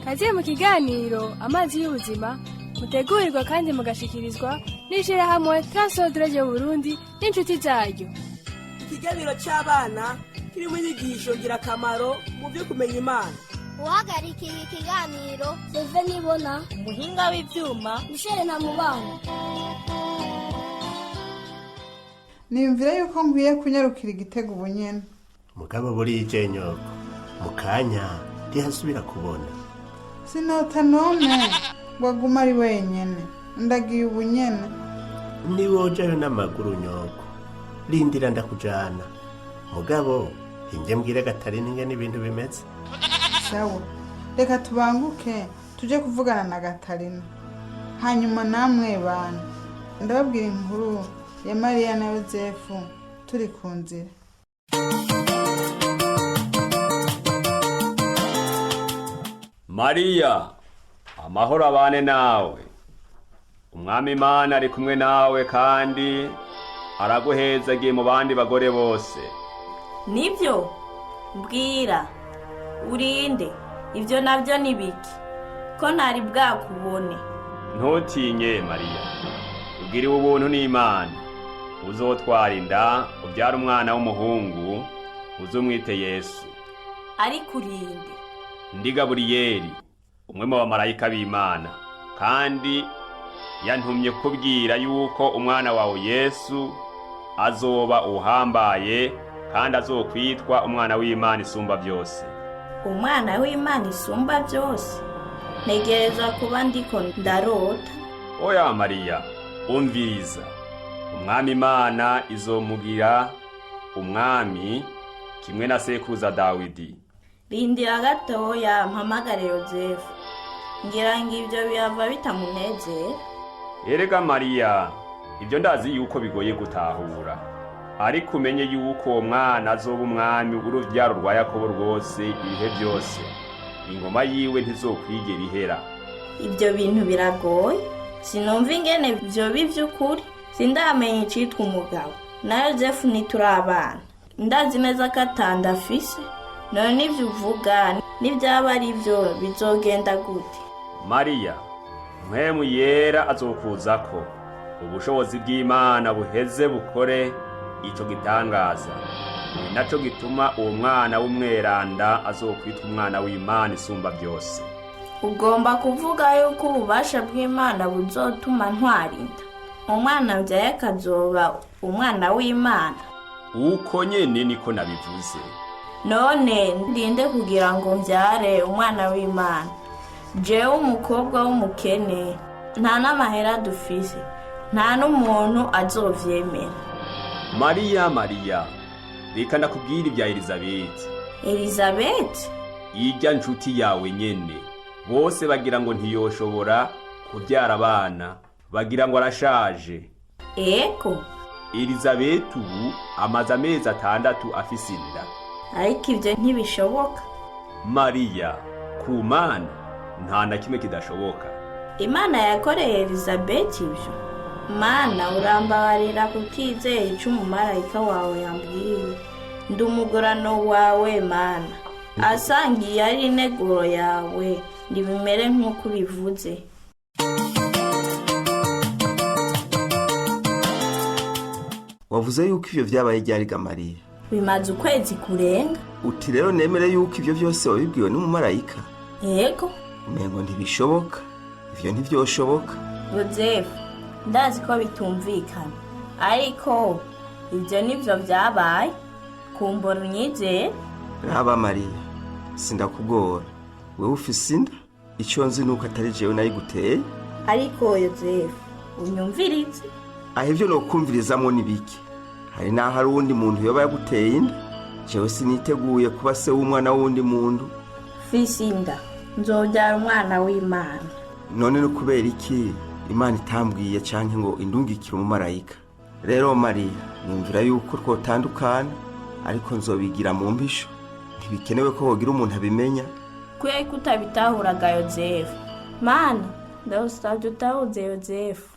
Kaze mu kiganiro Amazi y'Ubuzima, mutegurirwa kandi mugashikirizwa n'ishirahamwe Transworld Radio Burundi n'inshuti zaryo. Ikiganiro cy'abana kirimo inyigisho ngirakamaro mu byo kumenya Imana. Uhagarikiye ikiganiro, Seve Nibona. Umuhinga w'ivyuma, Michel Ntamubana. Niyumvira yuko nkwiye kunyarukira igitego ubu nyene. Mugabo burije nyoko, mu kanya ntihasubira kubona. Sinota n'umwe ngo agume ari wenyene. Ndagiye ubu nyene. Niwojayo n'amaguru nyoko, rindira ndakujana. Mugabo inge mbwire Gatarina ingene ibintu bimeze. Sawa, reka tubanguke tuje kuvugana na Gatarina, hanyuma namwe bana ndababwira inkuru ya Mariya na Yozefu turi ku nzira. Mariya, amahoro abane nawe. Umwami Imana ari kumwe nawe kandi araguhezagiye mu bandi bagore bose. Nibyo, mbwira, urinde? Ibyo nabyo ni biki ko ntari bwakubone? Ntutinye Mariya, ugiriwe ubuntu n'Imana. Uzotwara inda, ubyara umwana w'umuhungu, uzumwite Yesu. Ariko urinde? Ndi Gaburiyeli, umwe mu bamarayika b'Imana, kandi yantumye kubwira yuko umwana wawe Yesu azoba uhambaye kandi azokwitwa Umwana w'Imana Isumba Byose. Umwana w'Imana Isumba Byose? Ntegerezwa kuba ndiko ndarota. Oya Mariya, umviriza. Umwami Imana izomugira umwami kimwe na sekuruza Dawidi. Rindira gatoya mpamagare Yozefu. Ngira ngo ibyo bihava bitamunezera. Erega Mariya, ibyo ndazi yuko bigoye gutahura, ariko umenye yuko uwo mwana azoba umwami w'uruvyaro rwa Yakobo rwose ibihe byose. Ingoma yiwe ntizokwigera ihera. Ibyo bintu biragoye, sinumva ingene vyoba ivy'ukuri. Sindamenya icitwa umugabo. Na Yozefu ntituri abana, ndazi neza ko atanda afise. None ivyo uvuga nibyaba ari byo, bizogenda gute? Mariya, Mpwemu Yera azokuzako, ubushobozi bw'Imana buheze bukore ico gitangaza. Ni naco gituma uwo mwana w'umweranda azokwitwa Umwana w'Imana Isumba Byose. Ugomba kuvuga yuko ububasha bw'Imana buzotuma ntwarinda, umwana mbyaye akazoba Umwana w'Imana? Uko nyene niko nabivuze. None ndinde kugira ngo mbyare Umwana w'Imana, jewe umukobwa w'umukene? Nta n'amahera dufise, nta n'umuntu azovyemera. Mariya, Mariya, reka ndakubwira ibya Elizabeti. Elizabeti? Irya nshuti yawe nyene. Bose bagira ngo ntiyoshobora kubyara abana, bagira ngo arashaje. Ego. Elizabeti ubu amaze amezi 6 afise inda. Ariko ibyo ntibishoboka. Mariya, ku Mana nta na kimwe kidashoboka. Imana yakoreye Elizabeti ibyo? Mana, urambabarira kutizera ico umumarayika wawe yambwiye. Ndi umugurano wawe, Mana. Asangiye ari ineguro yawe, ntibimere nk'uko ubivuze. Wavuze yuko ivyo vyabaye ryari ga Mariya? Bimaze ukwezi kurenga. Uti rero nemere yuko ivyo vyose wabibwiwe n'umumarayika? Yego. Umengo ntibishoboka, ivyo ntivyoshoboka. Yozefu, ndazi ko bitumvikana, ariko ibyo nibyo byabaye. Kumbura unyizere. Raba Mariya, sindakugora. Wewe ufise inda, ico nzi nuko atari jewe nayiguteye. Ariko Yozefu, unyumvirize. Aho ivyo nokumvirizamwo ni bike? Hari n'aho hari uwundi muntu yoba yaguteye inda. Jewe siniteguye kuba se w'umwana w'uwundi muntu. Fise inda, nzobyara Umwana w'Imana. None no kubera iki Imana itambwiye canke ngo indungikire umumarayika? Rero Mariya, nimvira yuko twotandukana, ariko nzobigira mu mpisho. Ntibikenewe ko hogira umuntu abimenya. Kubera ko utabitahuraga, Yozefu. Mana, ndawusabye utahuze Yozefu.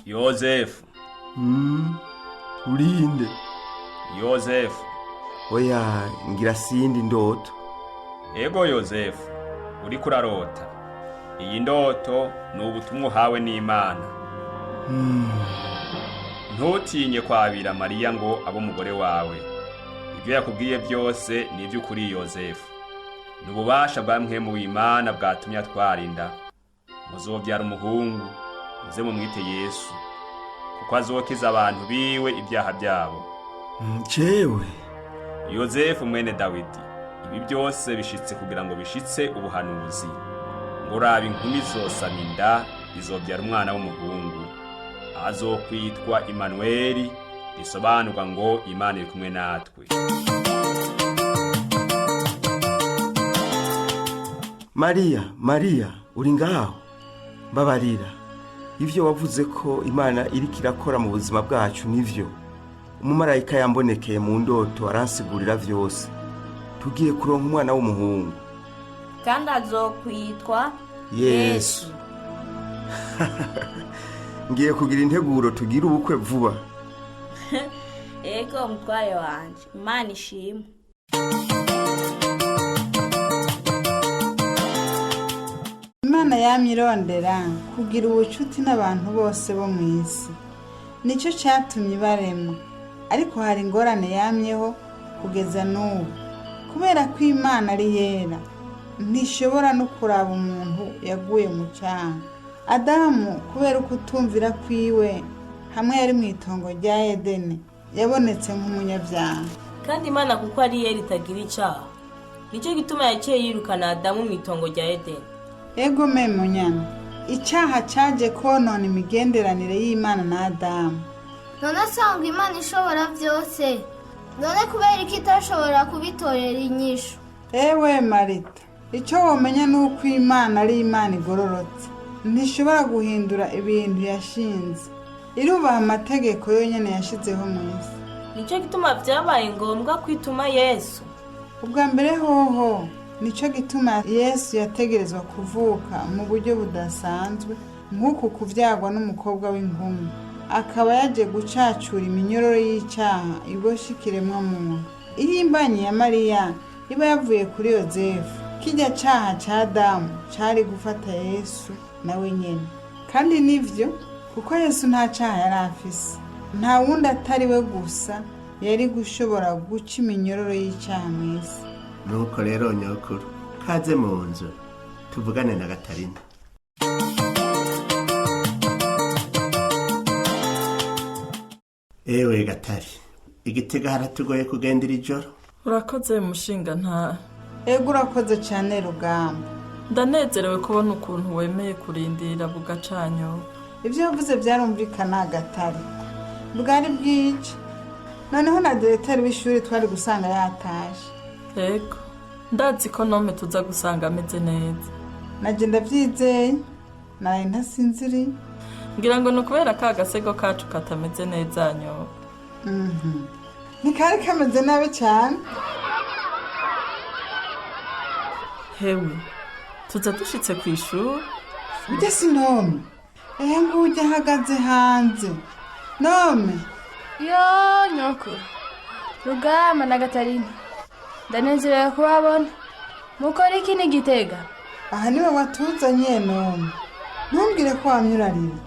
Yozefu. Urinde? Yozefu. Oya, ngira sindi ndoto. Ego Yozefu, uriko urarota. Iyi ndoto ni ubutumwa uhawe n'Imana. Ntutinye kwabira Mariya ngo abe umugore wawe. Ibyo yakubwiye byose ni iby'ukuri Yozefu. Ni ububasha bwa mpwemu w'Imana bwatumye atwara inda. Muzobyara umuhungu, muze mumwite Yesu, kuko azokiza abantu biwe ibyaha byabo. Jewe Yozefu mwene Dawidi, ibi byose bishitse kugira ngo bishitse ubuhanuzi. Ngo raba inkumi izosama inda, izobyara umwana w'umuhungu. Azokwitwa Imanuweli, risobanurwa ngo Imana iri kumwe natwe. Mariya, Mariya, uri ngaho? Mbabarira, ivyo wavuze ko Imana iriko irakora mu buzima bwacu nivyo. Umumarayika yambonekeye mu ndoto aransigurira vyose. Tugiye kuronka umwana w'umuhungu. Kandi azokwitwa Yesu. Ngiye kugira integuro tugire ubukwe vuba. Ego mutware wanje, Imana ishimwe. Imana yamye irondera kugira ubucuti n'abantu bose bo mu isi. Nicyo cyatumye ibarema. Ariko hari ingorane yamyeho kugeza n'ubu. Kubera ko Imana ari yera, ntishobora no kuraba umuntu yaguye mu cyaha. Adamu kubera ukutumvira kwiwe hamwe yari mu itongo rya Edeni, yabonetse nk'umunyabyaha. Kandi Imana kuko ari yera itagira icyaha, nicyo gituma yaciye yirukana Adamu mu itongo rya Edeni. Ego me munyana, icyaha cyaje konona imigenderanire y'Imana na Adamu. None asanga Imana ishobora byose, none kubera iki itashobora kubitorera inyishu? Ewe Marita, icyo womenya ni uko Imana ari Imana igororotse. Ntishobora guhindura ibintu yashinze. Irubaha amategeko yonyine yashizeho mu isi. Nicyo gituma byabaye ngombwa kwituma Yesu. Ubwa mbere hoho, nicyo gituma Yesu yategerezwa kuvuka mu buryo budasanzwe, nk'uku kubyagwa n'umukobwa w'inkumi. Akaba yaje gucacura iminyororo y'icyaha iboshye ikiremwamuntu. Iyo imbanyi ya Mariya iba yavuye kuri Yozefu, kijya cyaha cya Adamu cyari gufata Yesu nawe nyene. Kandi nivyo, kuko Yesu nta cyaha yari afise. Nta wundi atari we gusa yari gushobora guca iminyororo y'icyaha mu isi. Nuko rero nyokuru, kaze mu nzu tuvugane na Gatarina. Ewe Gatari, igitega haratugoye kugendera ijoro. Urakoze mushinga nta. Ego urakoze cyane Rugamba. Ndanezerewe kubona ukuntu wemeye kurindira bugacanyo. Ibyo wavuze byarumvikana Gatari. Bwari bwije. Noneho na diregiteri w'ishuri twari gusanga yataje. Ego, ndazi ko nome tuza gusanga ameze neza. Naje ndabyizeye, naraye ntasinziriye. Ngira ngo ni ukubera ka gasego kacu katameze neza nyo. Ntikari kameze nabi cyane. Hewe, tuza dushitse ku ishuri. Ujya si Nome. Ehe ngujya ahagaze hanze. Nome. Yo nyoko, Rugamba na Gatarina, ndanezerewe kubabona. Mukora iki n'igitega? Aha niwe watuzanye Nome. Ntumbwire ko wamyurarira.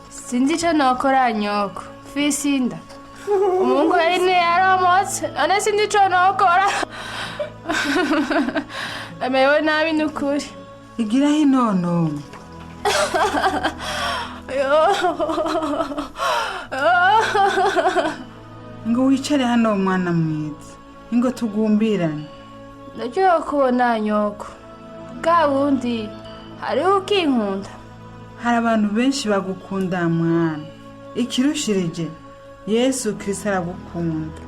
Sinzi ico nokora nyoko, mfise inda. Umuhungu yari ntiyaromotse, none sinzi ico nokora. Amerewe nabi nukuri. Igira hino Nome. Ngo wicare hano mwana mwiza, ngo tugumbirane. Ndaryohewe kubona nyoko. Bwa bundi hariho ukinkunda. Hari abantu benshi bagukunda mwana. Ikirushirije Yesu Kristo aragukunda.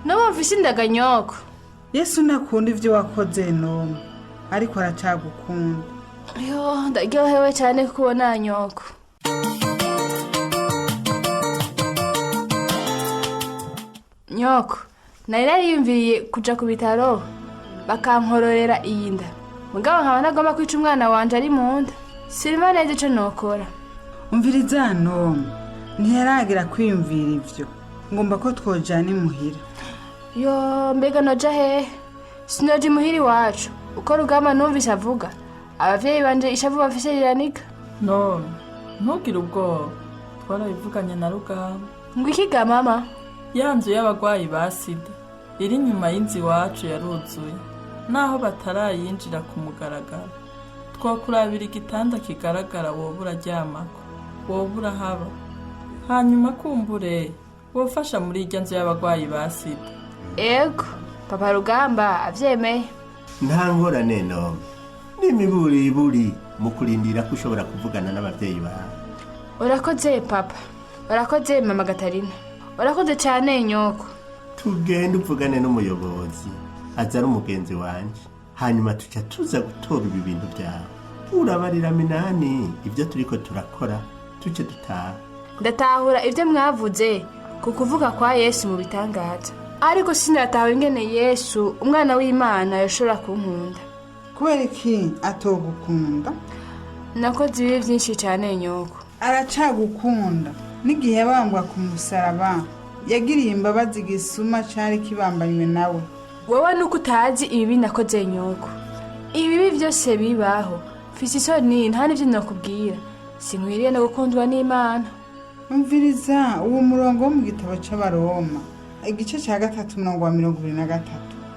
N'ubu mfise indaga nyoko. Yesu ntakunda ibyo wakoze Nome, ariko aracagukunda. Yo, ndaryohewe cyane kubona nyoko. Nyoko, nari nariyumviriye kuja ku bitaro bakankororera iyi nda. Mugabo nkaba ntagomba kwica umwana wanje ari mu nda. Sinumva neza ico nokora. Umviriza Nome, ntiyaragira kwiyumvira ivyo. Ngomba ko twojana imuhira. Yo, mbega noja hehe? Sinoja imuhira iwacu. Uko Rugamba numvise avuga, abavyeyi banje ishavu bafise riraniga. None ntugire ubwoba, twarabivuganye na Rugamba. Ngo ikiga mama? Ya nzu y'abagwayi ba sida iri inyuma y'inzu iwacu yaruzuye, naho batarayinjira ku mugaragaro. Twokurabira igitanda kigaragara woba uraryamako, woba urahaba, hanyuma kumbure wofasha muri irya nzu y'abagwayi ba sida. Ego, papa Rugamba avyemeye. Nta ngorane nome, n'imiburiburi mu kurindira ko ushobora kuvugana n'ababyeyi bawe. Urakoze papa, urakoze mama Gatarina, urakoze cyane nyoko. Tugende uvugane n'umuyobozi, aza ari umugenzi wanje, hanyuma tuca tuza gutora ibi bintu byawe. Urabarira Minani ibyo turiko turakora, tuce dutaha. Ndatahura ibyo mwavuze ku kuvuga kwa Yesu mu bitangaza, ariko sinatahura ingene Yesu umwana w'Imana yoshobora kunkunda. Kubera iki atogukunda? Nakoze ibibi byinshi cyane nyoko. Aracagukunda. N'igihe yabambwa ku musaraba, yagiriye imbabazi igisuma cari kibambanywe nawe. Wowe nuko utazi ibibi nakoze nyoko. Ibibi byose bibaho, mfise isoni, nta n'ibyo nakubwira. Sinkwiriye no gukundwa n'Imana. Umviriza uwo murongo wo mu gitabo c'Abaroma, igice ca 3, umurongo wa 23,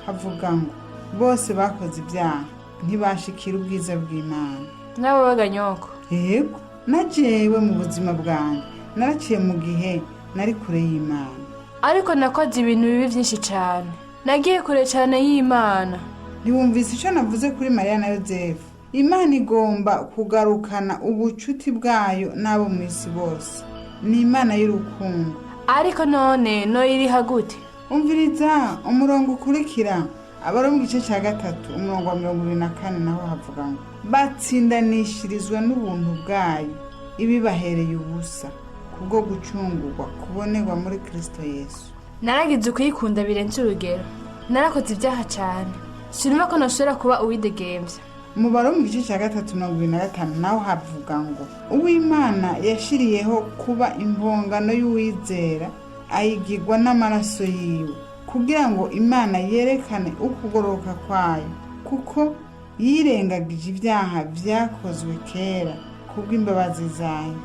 havuga ngo: "Bose bakoze ibyaha, ntibashikira ubwiza bw'Imana." Nawe waga nyoko? Yego, na jewe mu buzima bwanjye naraciye mu gihe nari kure y'Imana. Ariko nakoze ibintu bibi byinshi cyane, nagiye kure cyane y'Imana. Ntiwumvise icyo navuze kuri Mariya na Yozefu? Imana igomba kugarukana ubucuti bwayo n'abo mu isi bose. Ni Imana y'urukundo. Ariko none noyiriha gute? Umviriza umurongo ukurikira, abari mu gice cya 3, umurongo wa 24, naho havuga ngo: "Batsindanishirizwa n'ubuntu bwayo ibibahereye ubusa, kubwo gucungurwa kubonerwa muri Kristo Yesu." Naragize ukuyikunda birenze urugero, narakoze ibyaha cyane, sinumva ko nashobora kuba uwidegembya. Umubare wo mu gice cya 3, 25, naho havuga ngo: "Uwimana yashiriyeho kuba impongano y'uwizera, ayigirwa n'amaraso yiwe, kugira ngo Imana yerekane ukugororoka kwayo, kuko yirengagije ibyaha byakozwe kera kubw'imbabazi zayo."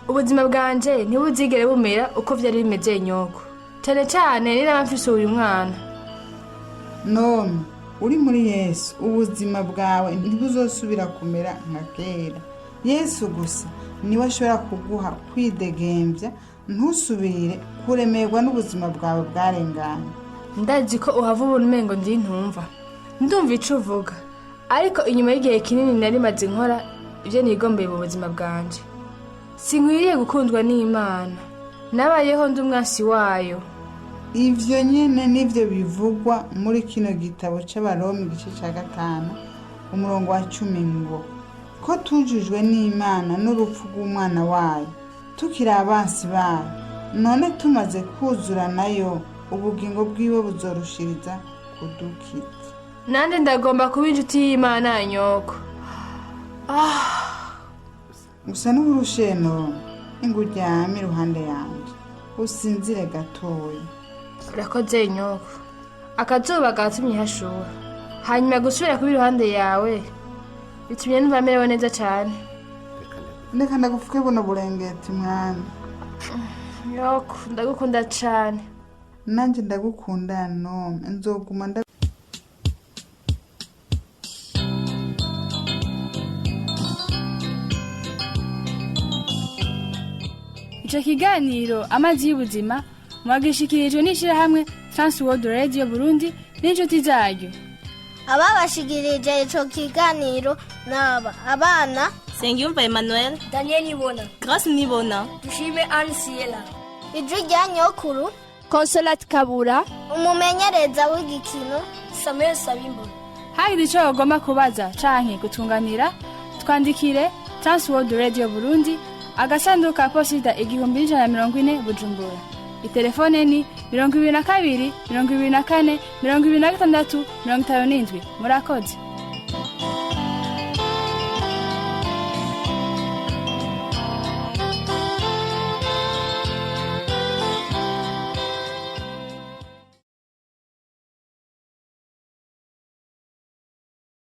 Ubuzima bwanje ntibuzigere bumera uko vyari bimeze nyoko, cyane cyane niraba mfise uyu mwana. None uri muri Yesu, ubuzima bwawe ntibuzosubira kumera nka kera. Yesu gusa niwe ashobora kuguha kwidegembya, ntusubire kuremerwa n'ubuzima bwawe bwarenganye. Ndazi ko uhava ubona umengo ndi ntumva. Ndumva ico uvuga, ariko inyuma y'igihe kinini nari maze nkora ibyo nigombeye mu buzima bwanje, sinkwiriye gukundwa n'Imana. Nabayeho ndi umwansi wayo. Ivyo nyene nivyo bivugwa muri kino gitabo c'Abaroma, igice ca 5, umurongo wa 10, ngo: "Ko tujujwe n'Imana n'urupfu rw'umwana wayo, tukiri abansi bayo, none tumaze kuzura nayo, ubugingo bwiwe buzorushiriza kudukiza." Nande ndagomba kuba inshuti y'Imana nyoko. Gusa n'uburushe none, ngo uryame iruhande yanje usinzire gatoya. Urakoze nyoko. Akazuba gatumye hashuha, hanyuma gusubira kuba iruhande yawe bitumye numva merewe neza cyane. Reka ndagupfuke buno burengeti mwana. Nyoko, ndagukunda cyane. Nanjye ndagukunda none, nzoguma nda. Icyo kiganiro Amazi y'Ubuzima mwagishikirijwe n'ishyirahamwe Transworld Radio Burundi n'inshuti zaryo. Ababashikirije ico kiganiro naba abana: Nsengiyumva Emmanuel, Daniel Nibona, Grace Nibona, Dushime Anne Siela, Ijwi rya Nyokuru, Consolate Kabura, umumenyereza w'igikino Samuel Sabimbona. Hagize icyo bagomba kubaza canke gutunganira, twandikire Transworld Radio Burundi, agasanduku ka posita 1140, Bujumbura. Itelefone ni 22 24 26 57. Murakoze.